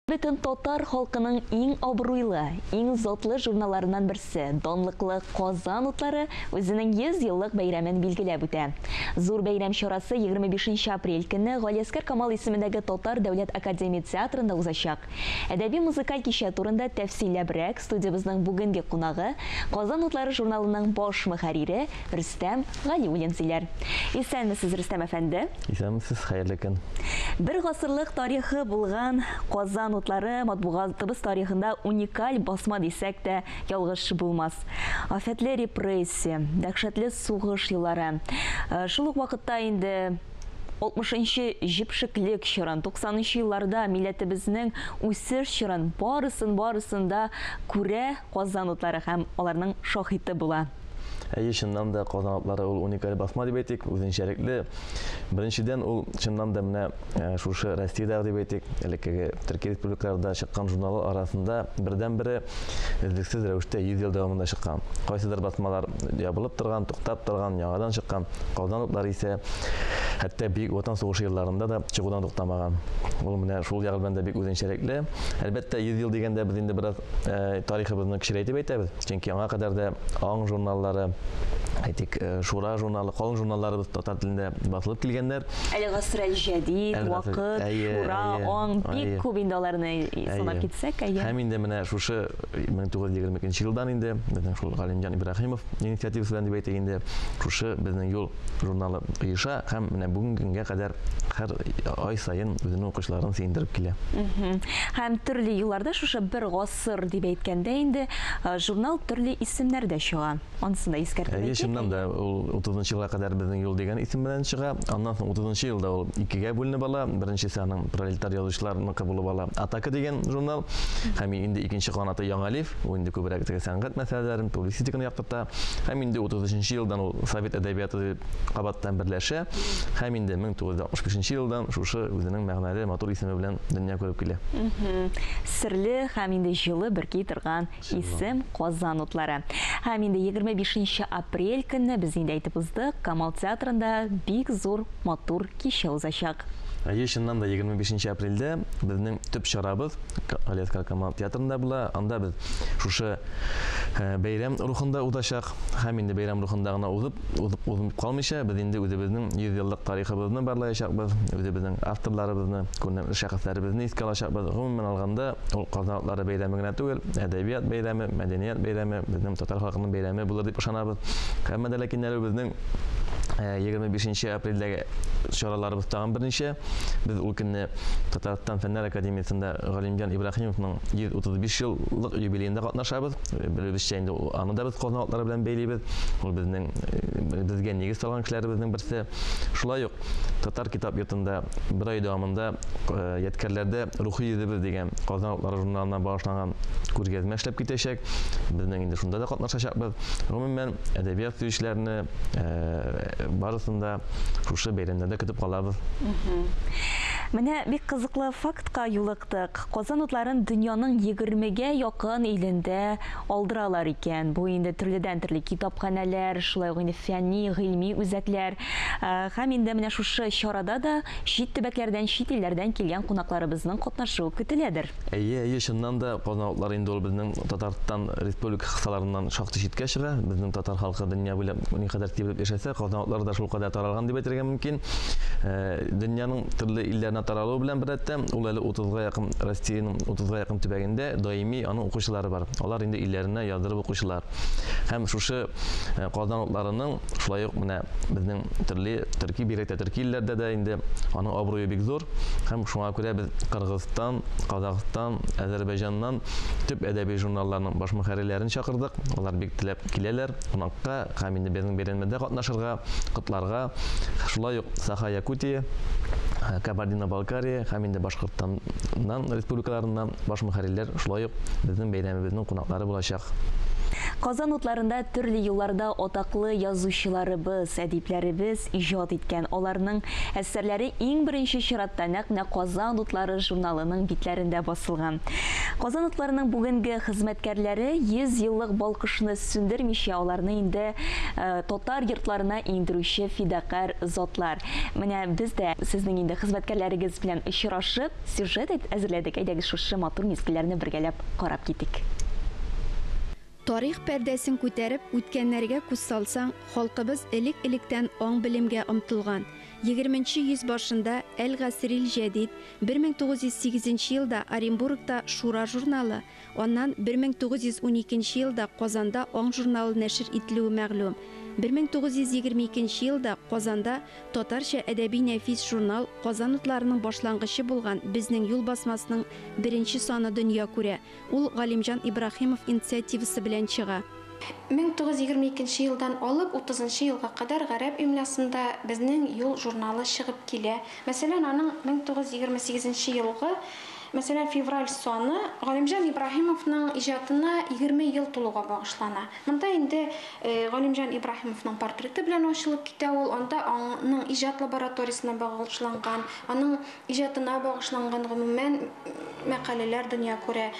Бөтен татар халкының иң абруйлы, иң затлы журналларыннан берсе, данлыклы Казан утлары үзенең 100 еллык бәйрәмен билгеләп үтә. Зур бәйрәм чарасы 25 апрель көнне Галиәсгар Камал исемендәге Татар дәүләт академия театрында узачак. Әдәби-музыкаль кичә турында тәфсилләбрәк студиябезнең бүгенге кунагы, Казан утлары журналының баш мөхәррире Рөстәм Галиуллин сөйләр. Исәнмесез, Рөстәм әфәнде! Исәнмесез, хәерле көн! Бер гасырлык тарихы булган Казан утлары матбугатыбыз тарихында уникаль басма дисәк тә ялгыш булмас. Афәтле репрессия, дәһшәтле сугыш еллары, шул ук вакытта инде 60 нчы җепшеклек чорын, 90 нчы елларда милләтебезнең үсеш чорын, барысын-барысын да күрә Казан утлары һәм аларның шаһиты була. Әйе, чыннан да Казан атлары ул уникаль басма дип әйтик, үзенчәлекле. Беренчедән, ул чыннан да менә э, шушы Россиядәге дип әйтик, элеккеге төрки республикаларда чыккан журналы арасында бердән-бере өзлексез рәвештә 100 ел дәвамында чыккан. Кайсыдыр басмалар ябылып торган, туктап торган, яңадан чыккан. Казан утлары исә хәтта Бөек Ватан сугышы елларында да чыгудан туктамаган. Ул менә шул ягы белән дә бик үзенчәлекле. Әлбәттә, 100 ел дигәндә без инде бераз э, тарихыбызны кечерәйтеп әйтәбез. Чөнки аңа кадәр дә Аң журналлары, әйтик, э, Шура журналы, калын журналларыбыз татар телендә басылып килгәннәр. Әл-Гаср әл-Җәдид, Вакыт, Шура, Аң, бик күп инде аларны санап китсәк, әйе. Һәм инде менә шушы 1922 елдан инде безнең шул Галимҗан Ибраһимов инициативасы белән дип әйтик инде, шушы безнең юл журналы оеша һәм менә бүгенге көнгә кадәр һәр ай саен үзенең укучыларын сөендереп килә. Һәм төрле елларда шушы бер гасыр дип әйткәндә инде, журнал төрле исемнәрдә чыга. Анысын да искәртеп әйтик. Әйе, чыннан да, ул 30 елга кадәр Безнең юл дигән исем белән чыга. Аннан соң 30 елда ул икегә бүленеп ала. Беренчесе аның пролетар язучыларныкы булып ала Атака дигән журнал. Һәм инде икенче канаты Яңалиф, ул инде күбрәк теге сәнгать мәсьәләләрен, публицистиканы яктырта. Һәм инде 33 елдан ул Совет әдәбияты дип кабаттан берләшә. Һәм инде 1965 елдан шушы үзенең мәгънәле, матур исеме белән дөнья күреп килә. Серле һәм инде җылы бөрки торган исем Казан утлары. Һәм инде 25 апрель көнне без инде әйтеп уздык, Камал театрында бик зур матур кичә узачак. Әйе, чыннан да 25 апрельдә безнең төп чарабыз Галиәсгар Камал театрында була. Анда без шушы э, бәйрәм рухында узачак. Һәм инде бәйрәм рухында гына узып, узып узып калмыйча, без инде үзебезнең 100 еллык тарихыбызны барлаячакбыз, үзебезнең авторларыбызны, күренекле шәхесләребезне искә алачакбыз. Гомумән алганда, ул Казан утлары бәйрәме генә түгел, әдәбият бәйрәме, мәдәният бәйрәме, безнең татар халкының бәйрәме булыр дип ышанабыз. Әмма дә ләкин әле безнең 25 э, апрельдәге чараларыбыз тагын берничә. Без ул көнне Татарстан Фәннәр академиясендә Галимҗан Ибраһимовның 135 еллык юбилеенда катнашабыз. Белебезчә инде аны да без Казан утлары белән бәйлибез. Ул безнең э, безгә нигез салган кешеләребезнең берсе. Шулай ук Татар китап йортында бер ай дәвамында э, Ядкәрләрдә рухи йөзебез дигән Казан утлары журналына багышланган күргәзмә эшләп китәчәк. Безнең инде шунда да катнашачакбыз. Гомумән, әдәбият сөючеләрне э, барысын да шушы бәйрәмнәрдә көтеп калабыз. Менә бик кызыклы фактка юлыктык. Казан утларын дөньяның егермегә якын илендә алдыралар икән. Бу инде төрледән-төрле китапханәләр, шулай ук инде фәнни, гыйльми үзәкләр. Э, һәм инде менә шушы чарада да чит төбәкләрдән, чит илләрдән килгән кунакларыбызның катнашуы көтеләдер. Әйе, әйе, чыннан да Казан утлары инде ул безнең Татарстан республика кысаларыннан шактый читкә чыга. Безнең татар халкы дөнья буйлап никадәр сибелеп яшәсә, Казан утлары да шулкадәр таралган дип әйтергә мөмкин. Э, дөньяның төрле илләренә таралуы белән беррәттән, ул әле 30-га якын Россиянең 30-га якын төбәгендә даими аның укучылары бар. Алар инде өйләренә яздырып укучылар. Һәм шушы э, Казан утларының шулай ук менә безнең төрле төрки, бигрәк тә төрки илләрдә дә инде аның абруе бик зур. Һәм шуңа күрә без Кыргызстан, Казахстан, Әзербайҗаннан төп әдәби журналларның баш мөхәррирләрен чакырдык. Алар бик теләп киләләр кунакка һәм инде безнең бәйрәмнәрдә катнашырга, котларга. Шулай ук Саха Якутия, Кабардино-Балкария һәм инде Башкортстаннан республикаларыннан баш мөхәррирләр шулай ук безнең бәйрәмебезнең кунаклары булачак. Казан утларында төрле елларда атаклы язучыларыбыз, әдипләребез иҗат иткән. Аларның әсәрләре иң беренче чиратта нәкъ менә Казан утлары журналының битләрендә басылган. Казан утларының бүгенге хезмәткәрләре 100 еллык балкышны сүндермичә, аларны инде татар йортларына иңдерүче фидакарь затлар. Менә без дә сезнең инде хезмәткәрләрегез белән очрашып, сюжет әзерләдек. Әйдәгез, шушы матур мизгелләрне бергәләп карап китик. Тарих пәрдәсен күтәреп, үткәннәргә күз салсаң, халкыбыз элек-электән аң-белемгә омтылган. 20 йөз башында Әл-Гасрил Җәдид, 1908 елда Оренбургта Шура журналы, аннан 1912 елда Казанда Аң журналы нәшер ителүе мәгълүм. 1922 елда Казанда татарча әдәби нәфис журнал Казан утларының башлангычы булган Безнең юл басмасының беренче саны дөнья күрә. Ул Галимҗан Ибраһимов инициативасы белән чыга. 1922 елдан алып 30 елга кадәр гарәп имлясында Безнең юл журналы чыгып килә. Мәсәлән, аның 1928 елгы, мәсәлән, февраль саны Галимҗан Ибраһимовның иҗатына 20 ел тулуга багышлана. Монда инде Галимҗан Ибраһимовның портреты белән ачылып китә ул, анда аның иҗат лабораториясенә багышланган, аның иҗатына багышланган гомумән мәкаләләр дөнья күрә.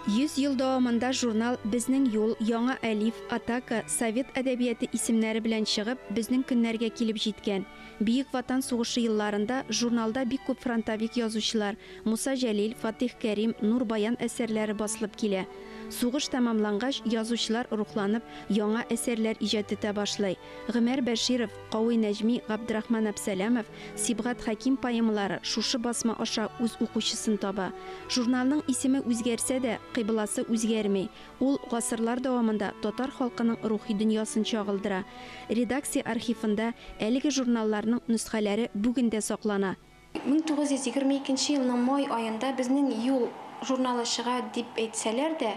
100 ел дәвамында журнал Безнең юл, Яңа әлиф, Атака, Совет әдәбияты исемнәре белән чыгып, безнең көннәргә килеп җиткән. Бөек Ватан сугышы елларында журналда бик күп фронтовик язучылар Муса Җәлил, Фатих Кәрим, Нур Баян әсәрләре басылып килә. Сугыш тәмамлангач, язучылар рухланып, яңа әсәрләр иҗат итә башлый. Гомәр Бәширов, Кави Нәҗми, Габдрахман Әбсәләмов, Сибгат Хәким поэмалары шушы басма аша үз укучысын таба. Журналның исеме үзгәрсә дә, кыйбласы үзгәрми. Ул гасырлар дәвамында татар халкының рухи дөньясын чагылдыра. Редакция архивында әлеге журналларның нөсхәләре бүген дә саклана. 1922 елның май аенда Безнең юл журналы чыга дип әйтсәләр дә,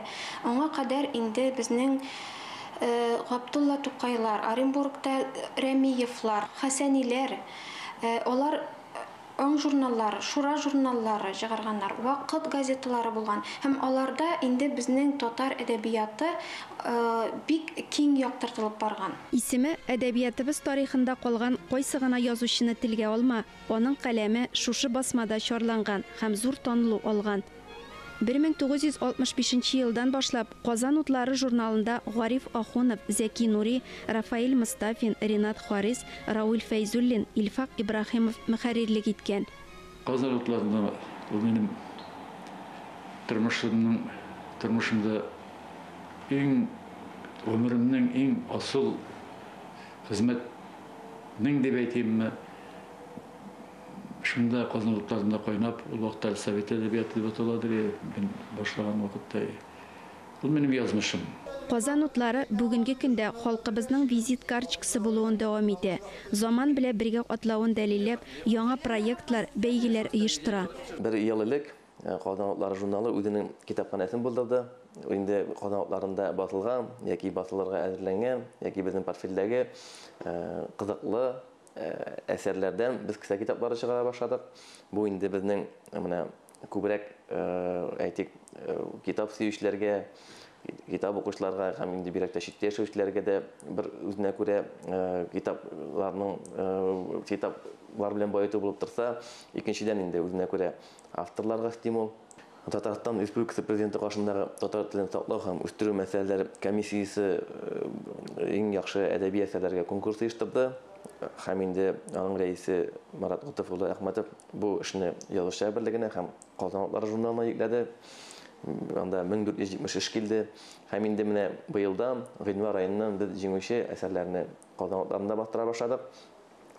аңа кадәр инде безнең Габдулла Тукайлар, Оренбургта Рәмиевлар, Хәсәниләр, алар Аң журналлары, Шура журналлары чыгарганнар, Вакыт газеталары булган. Һәм аларда инде безнең татар әдәбияты бик киң яктыртылып барган. Исеме әдәбиятыбыз тарихында калган кайсы гына язучыны телгә алма, аның каләме шушы басмада чарланган һәм зур танылу алган. 1965 елдан башлап Казан утлары журналында Гариф Ахунов, Зәки Нури, Рафаэль Мостафин, Ринат Харис, Рауль Фәйзуллин, Илфак Ибраһимов мөхәррирлек иткән. Казан утларында ул минем тормышымда иң гомеремнең иң асыл хезмәтнең дип әйтимме, шунда Казан утларында кайнап, ул вакытта совет әдәбияты дип аталадыр, мин башлаган вакытта. Ул минем язмышым. Казан утлары бүгенге көндә халкыбызның визит карточкасы булуын дәвам итә. Заман белән бергә атлавын дәлилләп, яңа проектлар, бәйгеләр оештыра. Бер ел элек Казан утлары журналы үзенең китапханәсен булдырды. Инде Казан утларында басылган яки басылырга әзерләнгән яки безнең портфельдәге кызыклы әсәрләрдән без кесә китаплары чыгара башладык. Бу инде безнең менә күбрәк, әйтик, китап сөючеләргә, китап укучыларга һәм инде бигрәк тә читтә яшәүчеләргә дә бер үзенә күрә китапларның, китаплар белән баету булып торса, икенчедән инде үзенә күрә авторларга стимул. Татарстан Республикасы Президенты каршындагы татар телен саклау һәм үстерү мәсьәләләре комиссиясе иң яхшы әдәби әсәрләргә конкурс оештырды. Һәм инде аның рәисе Марат Готыф улы Әхмәтов бу эшне Язучылар берлегенә һәм Казан утлары журналына йөкләде. Анда 1470 эш килде. Һәм инде менә быелдан гыйнвар аеннан без җиңүче әсәрләрне Казан утларында бастыра башладык.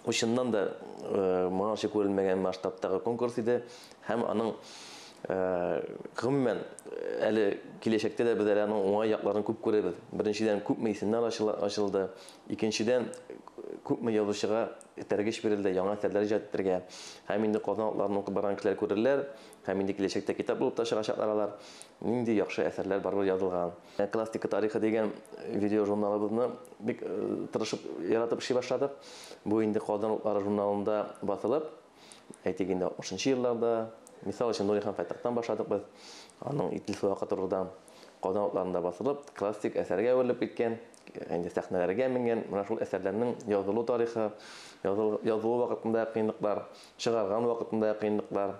Бу чыннан да моңарчы күрелмәгән масштабтагы конкурс иде. Һәм аның гомумән әле киләчәктә дә без әле аның уңай якларын күп күрәбез. Беренчедән, күпме исемнәр ачылды. Икенчедән, күпме язучыга этәргеч бирелде, яңа әсәрләр иҗат итәргә. Һәм инде Казан утларын укып барган кешеләр күрерләр, һәм инде киләчәктә китап булып та чыгачаклар алар. Нинди яхшы әсәрләр барыбер язылган. Классика тарихы дигән видеожурналыбызны бик тырышып, яратып эшли башладык. Бу инде Казан утлары журналында басылып, әйтик инде алтмышынчы елларда, мисал өчен, Нурихан Фәттахтан башладык без. Аның Итил суы торгыдан. Казан утларында басылып, классик әсәргә әверелеп киткән, инде сәхнәләргә менгән, менә шул әсәрләрнең язылу тарихы, язылу вакытында кыенлыклар, чыгарган вакытында кыенлыклар,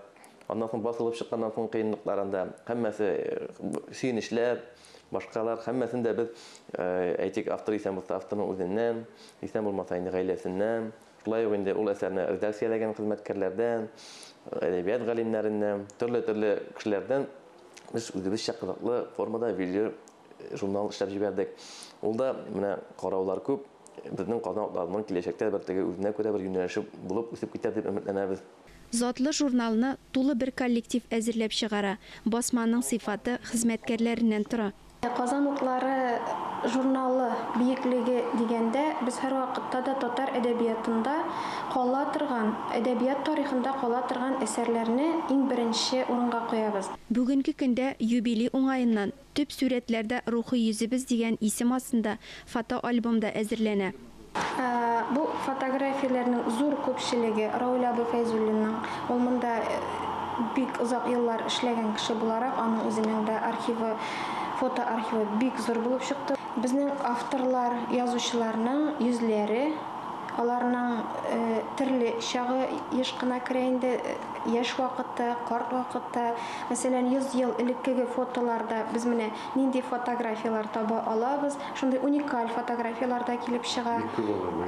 аннан соң басылып чыкканнан соң кыенлыклар анда, һәммәсе сөенечләр, башкалар, һәммәсен дә без, әйтик, автор исән булса, авторның үзеннән, исән булмаса инде гаиләсеннән, шулай ук инде ул әсәрне редакцияләгән хезмәткәрләрдән, әдәбият галимнәреннән, төрле-төрле кешеләрдән без үзебезчә кызыклы формада видео журнал эшләп җибәрдек. Ул да менә караулар күп, безнең Казан утларының киләчәктә бер теге үзенә күрә бер юнәлеше булып үсеп китәр дип өметләнәбез. Затлы журналны тулы бер коллектив әзерләп чыгара. Басманың сыйфаты хезмәткәрләреннән тора. Казан утлары журналы биеклеге дигәндә без һәрвакытта да татар әдәбиятында кала торган, әдәбият тарихында кала торган әсәрләрне иң беренче урынга куябыз. Бүгенге көндә юбилей уңаеннан төп сүрәтләрдә рухи йөзебез дигән исем астында фотоальбом да әзерләнә. Бу фотографияләрнең зур күпчелеге Рауль абый Фәйзуллинның. Ул монда бик озак еллар эшләгән кеше буларак, аның үзенең дә архивы, фото архивы бик зур булып чыкты. Безнең авторлар, язучыларның йөзләре, аларның төрле чагы еш кына керә инде, яшь вакытта, карт вакытта. Мәсәлән, 100 ел элеккеге фотоларда без менә нинди фотографияләр таба алабыз, шундый уникаль фотографияләр дә килеп чыга.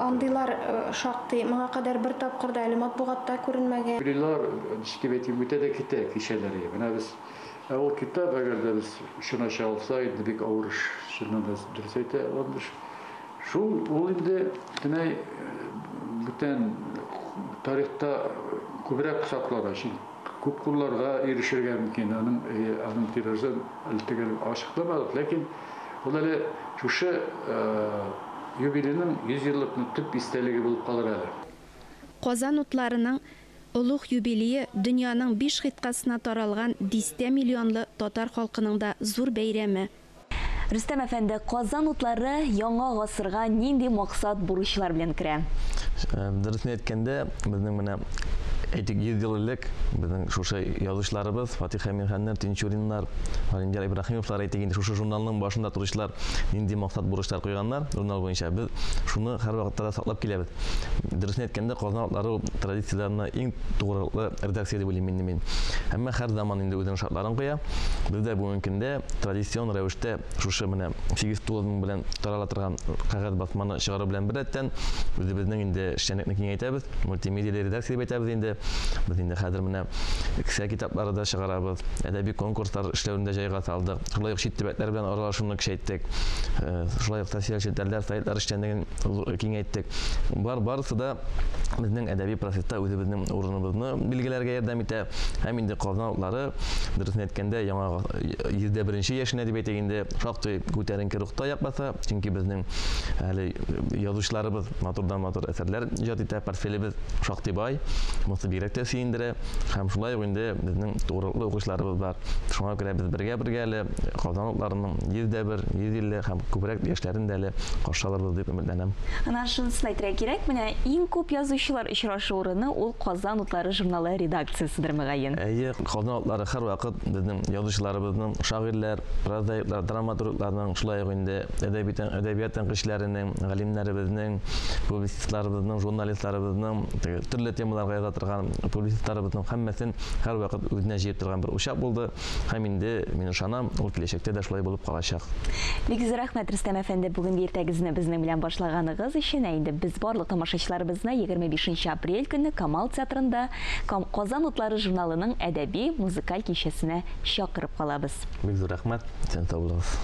Андыйлар шактый, моңа кадәр бер тапкыр да әле матбугатта күренмәгән. Юбилейлар, ничек дип әйтим, үтә дә китә кичәләре. Менә без Ә ул китап, әгәр дә без чын ача алсак, инде бик авыр эш, чыннан да дөрес әйтә Ландыш. Шул ул инде бөтенләй бүтән тарихта күбрәк саклана, чөнки күп кулларга ирешергә мөмкин. Аның аның тиражын әле төгәл ачыкламадык, ләкин ул әле шушы юбилейның 100 еллыкның төп истәлеге булып калыр әле. Казан утларының олуг юбилее дөньяның биш кыйтгасына таралган дистә миллионлы татар халкының да зур бәйрәме. Рөстәм әфәнде, Казан утлары яңа гасырга нинди максат, бурычлар белән керә? Дөресен әйткәндә, безнең менә әйтик 100 ел элек безнең шушы язучыларыбыз Фатих Әмирханнар, Тинчуриннар, Галимҗан Ибраһимовлар әйтик инде шушы журналның башында торучылар нинди максат бурычлар куйганнар журнал буенча, без шуны һәрвакытта да саклап киләбез. Дөресен әйткәндә, Казан утлары традицияләренә иң тугрылыклы редакция дип уйлыйм инде мин. Әмма һәр заман инде үзенең шартларын куя. Без дә бүгенге көндә традицион рәвештә шушы менә 8-9 мең белән тарала торган кәгазь басманы чыгару белән беррәттән үзебезнең инде эшчәнлекне киңәйтәбез. Мультимедиа редакция дип әйтәбез инде. Без инде хәзер менә кесә китаплары да чыгарабыз, әдәби конкурслар эшләүне дә җайга салдык. Шулай ук чит төбәкләр белән аралашуны көчәйттек. Шулай ук социаль челтәрләр, сайтлар эшчәнлеген киңәйттек. Болар барысы да безнең әдәби процесста үзебезнең урыныбызны билгеләргә ярдәм итә. Һәм инде Казан утлары, дөресен әйткәндә, яңа 101 яшенә дип әйтик инде, шактый күтәренке рухта аяк баса, чөнки безнең әле язучыларыбыз матурдан-матур әсәрләр иҗат итә, портфелебез шактый бай, монысы бигрәк тә сөендерә. Һәм шулай ук инде безнең тугрылыклы укучыларыбыз бар. Шуңа күрә без бергә-бергә әле Казан утларының 101, 150 һәм күбрәк яшьләрен дә әле каршы алырбыз дип өметләнәм. Аннан шунысын әйтергә кирәк, менә иң күп язучылар очрашу урыны ул Казан утлары журналы редакцияседер, мөгаен. Әйе, Казан утлары һәрвакыт безнең язучыларыбызның, шагыйрьләр, прозаиклар, драматургларның, шулай ук инде әдәби әдәбият тәнкыйтьчеләренең, галимнәребезнең, публицистларыбызның, журналистларыбызның, төрле темаларга яза торган публицистларыбызның һәммәсен һәрвакыт үзенә җыеп торган бер учак булды. Һәм инде мин ышанам, ул киләчәктә дә шулай булып калачак. Бик зур рәхмәт, Рөстәм әфәнде, бүгенге иртәгезне безнең белән башлаганыгыз өчен. Ә инде без барлык тамашачыларыбызны 25 апрель көнне Камал театрында Казан утлары журналының әдәби музыкаль кичәсенә чакырып калабыз. Бик зур рәхмәт, исән сау булыгыз.